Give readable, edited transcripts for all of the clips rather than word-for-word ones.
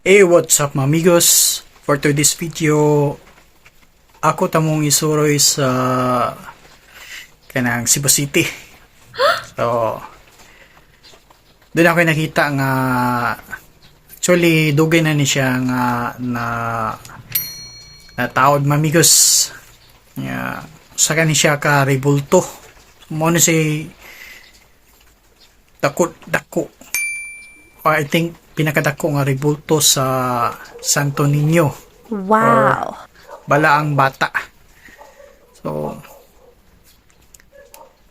Hey, what's up, mga amigos? For today's video, ako tamong isuroy sa kanang Cebu City. So, doon ako nakita nga actually dugay na ni siya nga na nataod, mga amigos. Nga sa kani siya ka rebulto. Mo ni si dako dako. I think pinakadako nga rebulto sa Santo Niño. Balaang Bata. So,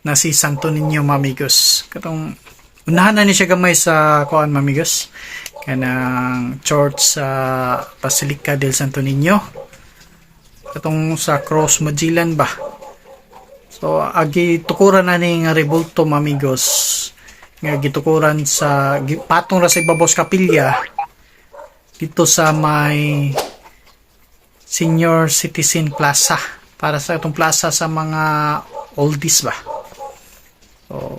na si Santo Niño, mga amigos. Katong unahan na ni siya gamay sa kuan, mga amigos. Kanang church sa Basilica del Santo Niño. Katong sa Cross Magellan ba. So, agi tukuran na ni nga rebulto, mga amigos, nga gitukuran sa patong ra sa ibabaw sa kapilya dito sa may Senior Citizen Plaza, para sa itong plaza sa mga oldies ba. So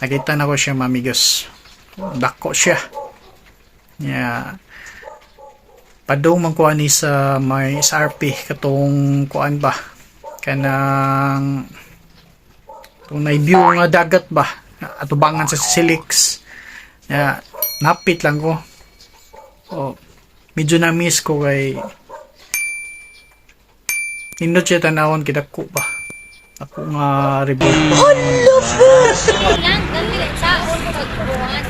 nakita na ko siya, mga amigos. Dako siya. Yeah, padung man ko ani sa may SRP, katong kuan ba, kanang itong view nga dagat ba, atubangan sa Silix. Yeah, napit lang ko. So medyo na miss ko kay nindot siya tanawon, kidako ba ako nga rebulto. Lang, dali, saon ko pagbuhan.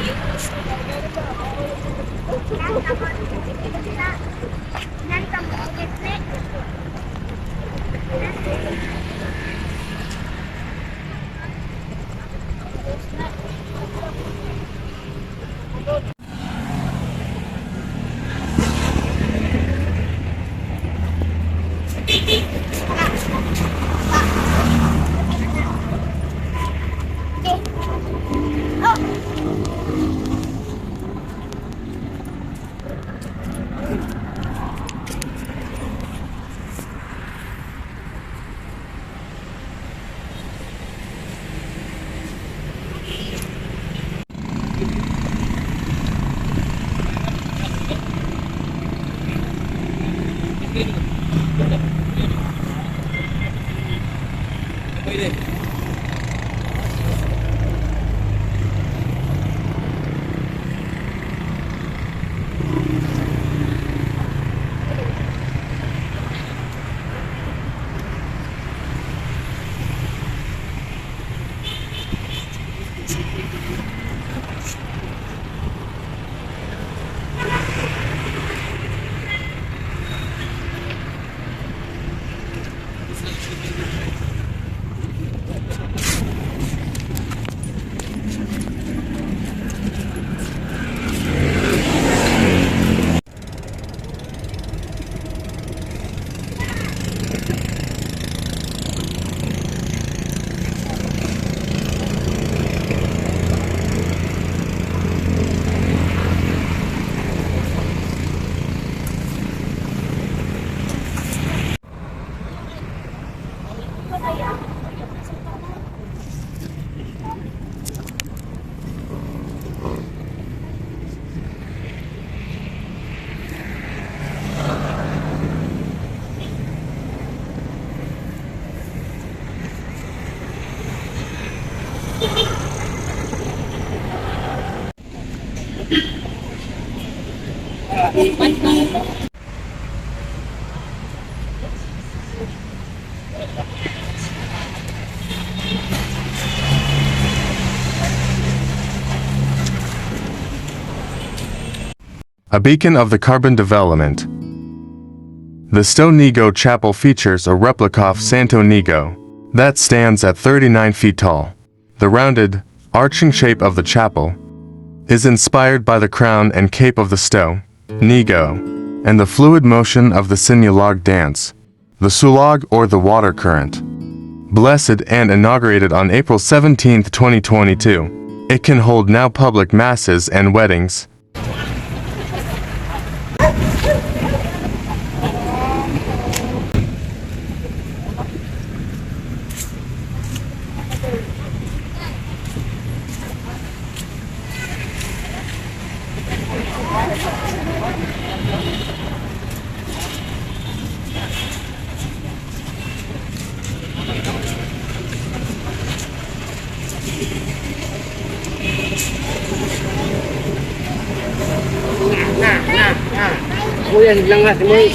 A beacon of the carbon development. The Sto. Nigo Chapel features a replica of Santo Nigo that stands at 39 feet tall. The rounded, arching shape of the chapel is inspired by the crown and cape of the Sto. Nigo and the fluid motion of the Sinulog dance, the Sulog or the water current. Blessed and inaugurated on April 17, 2022, it can hold now public masses and weddings. Kuya, lang nga si Moy.